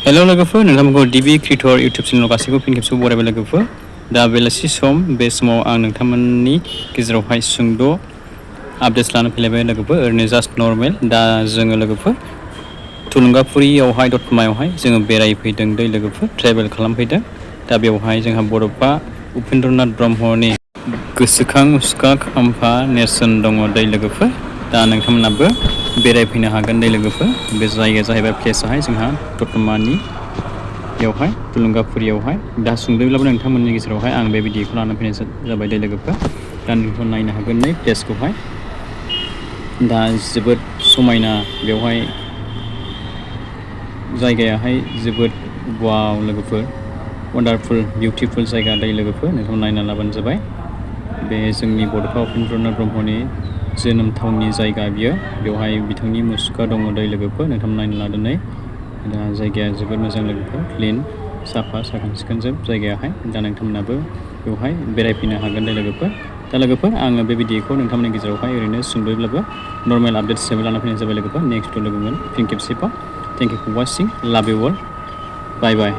hello लोगोफोर नोंथांमोनखौ डिबि creator YouTube चेनेलाव गासैखौबो फिन खेबसे बरायबाय लोगोफोर दा बेलासि सम बे समाव आं नोंथांमोननि गेजेरावहाय सुंद' आपडेट्स लानो फैलायबाय लोगोफोर ओरैनो जास्ट नर्मेल दा जोङो लोगोफोर थुलुंगाफुरियावहाय दतमायावहाय जोङो बेरायफैदों दै लोगोफोर ट्रेभेल खालामफैदों दा बेवहाय जोंहा बड'फा उपेन्द्रनाथ ब्रह्मनि गोसोखां मुसुखा खाम्फा नेरसोन दङ दै लोगोफोर दा नोंथांमोनाबो बेरायफैनो हागोन दै लोगोफोर बे जायगाया जाहैबाय प्लेसआहाय जोंहा दतमानि बेवहाय थुलुंगाफुरियावहाय दा सुंद'यैब्लाबो नोंथांमोननि गेजेरावहाय आं बे भिडिअखौ लाना फैनाय जाबाय दै लोगोफोर दा नोंथांमोन नायनो हागोन नै प्लेसखौहाय दा जोबोद समायना बेवहाय जायगायाहाय जोबोद वाव लोगोफोर वन्डारफुल बिउटिफुल जायगा दै लोगोफोर नोंथांमोन नायना लाबानो जाबाय बे जोंनि बड'फा उपेन्द्रनाथ ब्रह्मनि जोनोम थावनि जायगा बियो बेवहाय बिथांनि मुसुखा दङ दै लोगोफोर नोंथांमोन नायना लादो नै दा जायगाया जोबोद मोजां लोगोफोर क्लिन साफा साखोन सिखोन जोब जायगायाहाय दा नोंथांमोनाबो बेवहाय बेरायफैनो हागोन दै लोगोफोर दा लोगोफोर आङो बे भिडिअखौ नोंथांमोननि गेजेरावहाय ओरैनो सुंद'यैब्लाबो नर्मेल आपडेट्स हिसाबै लाना फैनाय जाबाय लोगोफोर नेक्स्ट लोगो मोनगोन फिन खेबसेबाव थेंक इउ फर वाचिं लाभ इउ अल बाय बाय